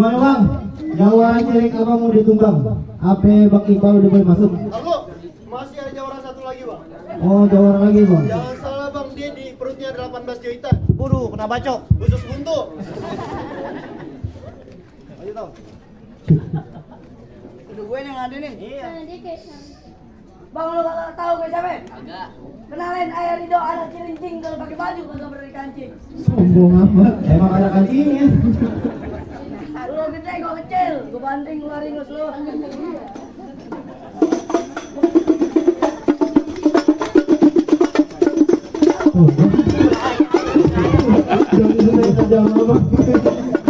Gimana bang? Jawaran Cireng Abang mau ditumbang. Apa Bang Iqbal udah boleh masuk? Lalu masih ada jawaran satu lagi bang. Oh jawaran lagi bang. Jangan salah bang, dia di perutnya 18 jahitan. Waduh, kena bacok. Khusus buntu. Ayo tau. Udah gue yang ada nih. Iya. Dia kayak Bang, lu bakal tahu gue siapa? Agak. Kenalin ayah Rido, anak cilincing kalau pakai baju kagak berani kancing. Sombong amat. Emang ada kancingnya. Lu gede, gue kecil. Gue banting keluar ingus lu.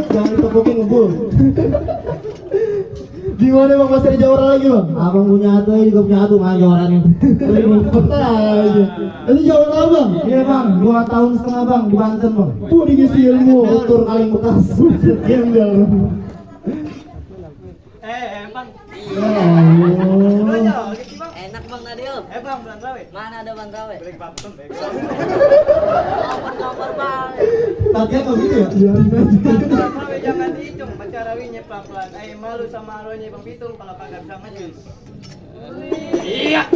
Jangan ditepukin ngebul. Gimana bang, masih ada jawaran lagi bang? Abang punya satu, juga punya satu, mana jawarannya? Ini cepet aja. Itu jawaran apa bang? Iya bang, 2 tahun setengah bang di Banten bang. Tuh dikasih ilmu, kultur kaleng bekas. Gembel. Bang. Ya Gitu bang. Enak Bang Nadil. Bang, bulan rawe. Mana ada Bang Rawe? Break bapem, break. Lapor Bang. latihan kok gitu ya? Biarin aja. Bulan rawe jangan dihitung, baca rawinya pelan-pelan. Malu sama arwahnya Bang Pitung kalau kagak bisa ngejus. Iya.